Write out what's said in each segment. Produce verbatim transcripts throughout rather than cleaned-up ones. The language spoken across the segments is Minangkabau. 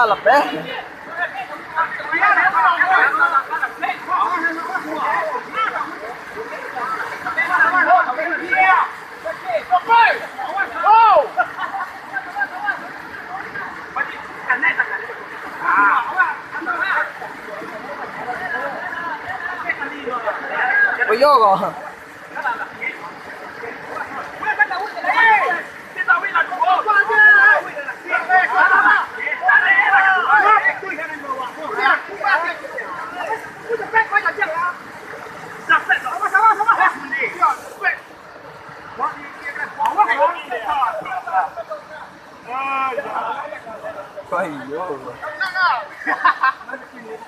Lapeh. Oh, iyo ko. Wah, iyo.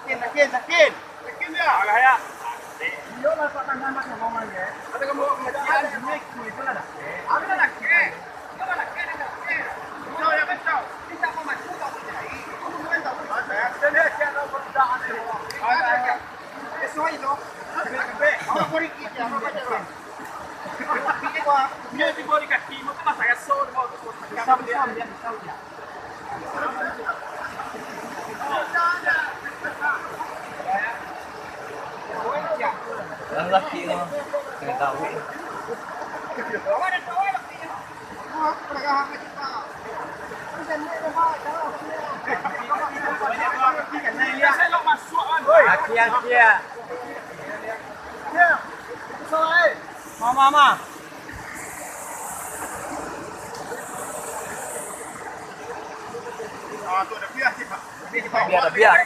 Yakin, yakin, yakin. Yakin dia? Alah, ya. Iyo lah, Pak Tangan, Pak Tangan, ya. Ada kamu pengajian, ini kulit pun ada. Ada lagi. Ada lagi, ada lagi. Betul, ya, betul. Kita mau masuk, tak boleh lagi. Kamu bukan tak boleh. Ada, ya. Kita lihat siapa bertahan, ya. Ada, ya. Sesuai, no. Kebek, kebek. Awak korek gigi, apa baca, Bang? Gigi, Bang. Dia tiba di kaki, mungkin masa rasul, mau tu. Bisa, bisa, bisa, bisa. Lah laki tu, kena tahu. Aki, aki, ya. Mama, mama. Biar, biar.